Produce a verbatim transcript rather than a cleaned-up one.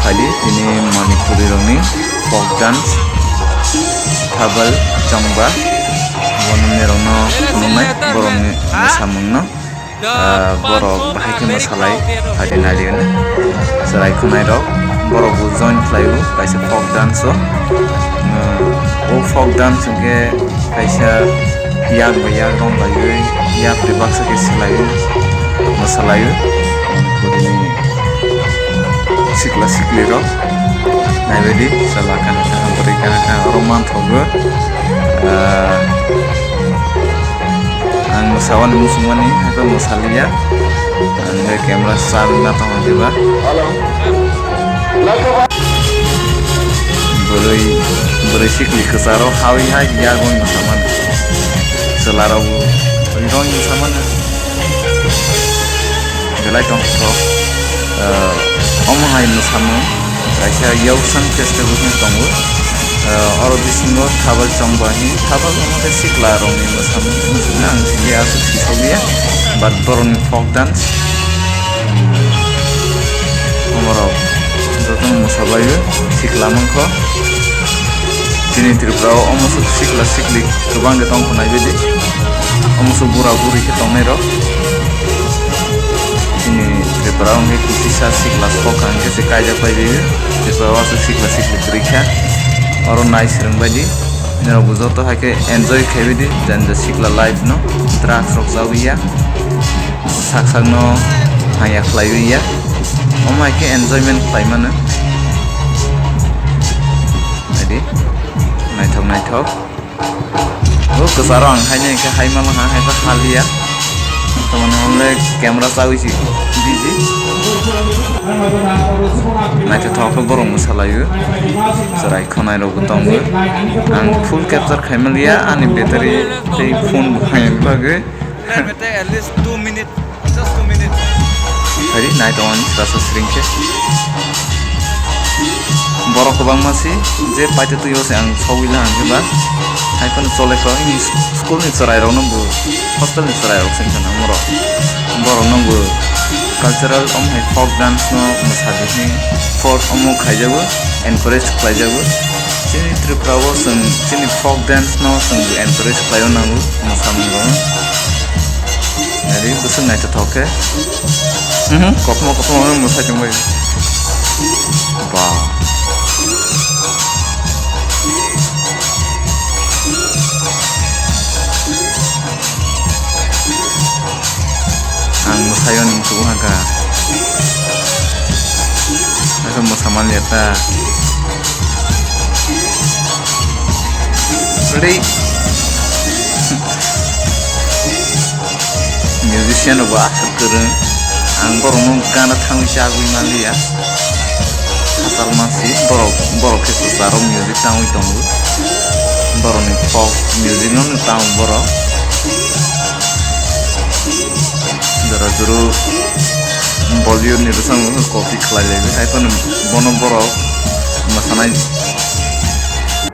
Phaidi tini Manipuri rokni folk dance, thabal chongba, bo nini rokno phunuknai borokni mwsamungno. Ah, borok bahai khe mwsalai, phaidi nailio hwnwi chwrai khwnai rok, borok bo join khlaio kaisa folk dance o. Ah, o folk dance hwnkhe kaisa yak bai yak rong laiwi, yapri baksa khe swlaiwi mwsalaiwi. Bini sikla sikli rok naibaidi, chwla kana kana, bwrwi kana kana oro manthogo. Ah, ang mwsawani muchungmani haikhe mwsaliya. Ang bai camera chawi ma tongo diba. Bwrwi, bwrwi sikli kwcharo hawi hai yagwi mwsamani. Chwlarokbo rwi rwi mwsamani. Belai tongthok, ah, omo hai mwsamung kaisa Yausang festival hwnwi tongo. Ah, oro bisingo thabal chongba hwnwi, thabal omo khe sikla rokni mwsamung hwnwi ang sini aswk sisokliya, but borokni folk dance omorok jotono mwsabaio sikla mankho. Chini Tripura o omo sok sikla sikli kwbang khe tongkho naibaidi. Omo sok bura buri khe tongnai rok. Chini Tripura o hwnkhe kisisa sikla sok hwnkhe se kaijak pai bai. Tripura o aswk sikla sikli kwrwi kha. Oro nai swrwng baidi. Norok bo joto hai khe enjoy khaibaidi jani sikla life no. Drugs rok chawi ya. Sak sak no hamya khlaiwi ya. Omo hai khe enjoyment khlai mano. Naidi, naithok naithok. O kwcharo ang haino hwnkhe hai mano ha, hai khe haliya. Tamoni hwnle camera chawi si busy. Naithothok khe borok mwsalaio. Chwrai khwnai rokbo tongo. Ang full capture khai manliya, ani battery tei phone bo hai bagwi. At least two minutes. Just two minutes. Hari nai tongo ani sasa sring khe. Borok kwbangma si je paito twi o se ang sogwi la hwnkhe ba. Hai phano chole kho ini school ni chwrai rok no bo hostel ni chwrai rok se wngkha na borok. Borok no bo cultural om hai folk dance no mwsadi hwnwi folk omo khaijago, encourage khlaijago. Chini Tripura o chwng chini folk dance no chwng bo encourage khlaiwi nango mwsamung rok. Nari bwswk naithothok khe. Mhm, kothoma kothoma hwnwi mwsai tongbai. Ba. Ang mwsai o nini tubu haka. Asa mwsa manliya ta. Ready? Musician rok bo aswk kwrwng. Ang borokno gana thangwi chagwi manliya. Hachal masi borok, borok khe kwcharo music tangwi tongo. Borokni folk music no tang borok. Jora joro Bollywood ni bwskango copy khlai lai, hai phano bono borok mwsanai